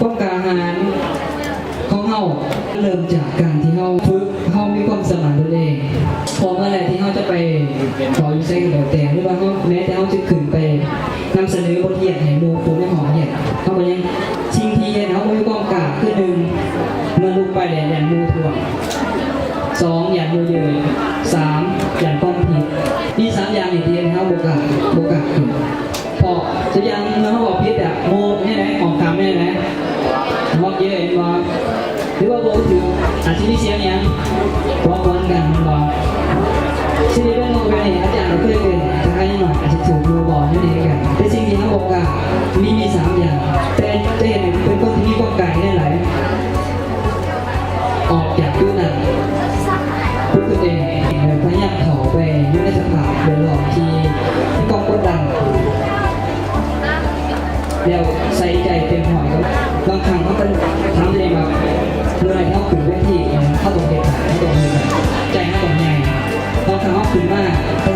ຄວາມກ້າຫານຂອງເຮົາເລີ່ມຈາກການທີ່ເຮົາຝຶກ, ເຮົາມີຄວາມສາມາດຕົວເອງ. ເພາະເມື່ອໃດທີ່ເຮົາຈະໄປເວົ້າຢູ່ໃສກໍແລ້ວແຕ່ ຫຼືວ່າເຮົາ ແມ້ແຕ່ເຮົາຈະຂຶ້ນໄປນຳສະເໜີບົດຮຽນໃຫ້ໝູ່ຄູ່ໃນຫ້ອງຮຽນ, ເຮົາກໍຍັງ ສິ່ງທີ່ເຮັດໃຫ້ເຮົາບໍ່ມີຄວາມກ້າ ຄື ໜຶ່ງ ເມື່ອລຸກໄປແລ້ວຢ້ານໝູ່ທ້ວງ, ສອງ ຢ້ານໝູ່ເຍີ້ຍ, ສາມ ຢ້ານຄວາມຜິດ. ມີສາມຢ່າງນີ້ທີ່ເຮັດໃຫ້ເຮົາບໍ່ກ້າ, ບໍ່ກ້າຂຶ້ນ. ເພາະຕົວຢ່າງເມື່ອເຮົາເວົ້າຜິດອະ ໝູ່ແນວໃດ ຫ້ອງຂ້າງແນວໃດ ຮອກເຢີແມ່ນບໍ່? ຫຼືວ່າເວົ້າບໍ່ຖືກ ອາດຊິມີສຽງຫຍັງ ເວົ້າກວນກັນແມ່ນບໍ່? ຊິໄດ້ເບິ່ງວ່າແບບນີ້ ອາຈານກໍເຄີຍເປັນ ແຕ່ຄະນ້ອຍອາດຊິຖືກໝູ່ບໍ່ ຢູ່ໃນກັນ. ແຕ່ສິ່ງທີ່ເຮົາບໍ່ກ້າ ມີ ມີສາມຢ່າງ ແຕ່ຈະເຮັດໃຫ້ເປັນຄົນທີ່ມີຄວາມກ້າແນວໃດ? ອອກຈາກຈຸດນັ້ນ ຝຶກຕົວເອງ ແລະ ພະຍາຍາມເຂົ້າໄປຢູ່ໃນສະພາບແວດລ້ອມທີ່ມີຄວາມກົດດັນ ແລ້ວໃສ່ໃຈເຕັມຮ້ອຍ. ບາງຄັ້ງເຮົາກໍຖາມຕົວເອງວ່າ ເມື່ອໃດເຮົາຂຶ້ນເວທີ ເຮົາຕ້ອງເຮັດໄດ້ ເຮົາຕ້ອງເຮັດໄດ້ ໃຈເຮົາຕ້ອງໃຫຍ່. ບາງຄັ້ງເຮົາຂຶ້ນມາ ເຮົາ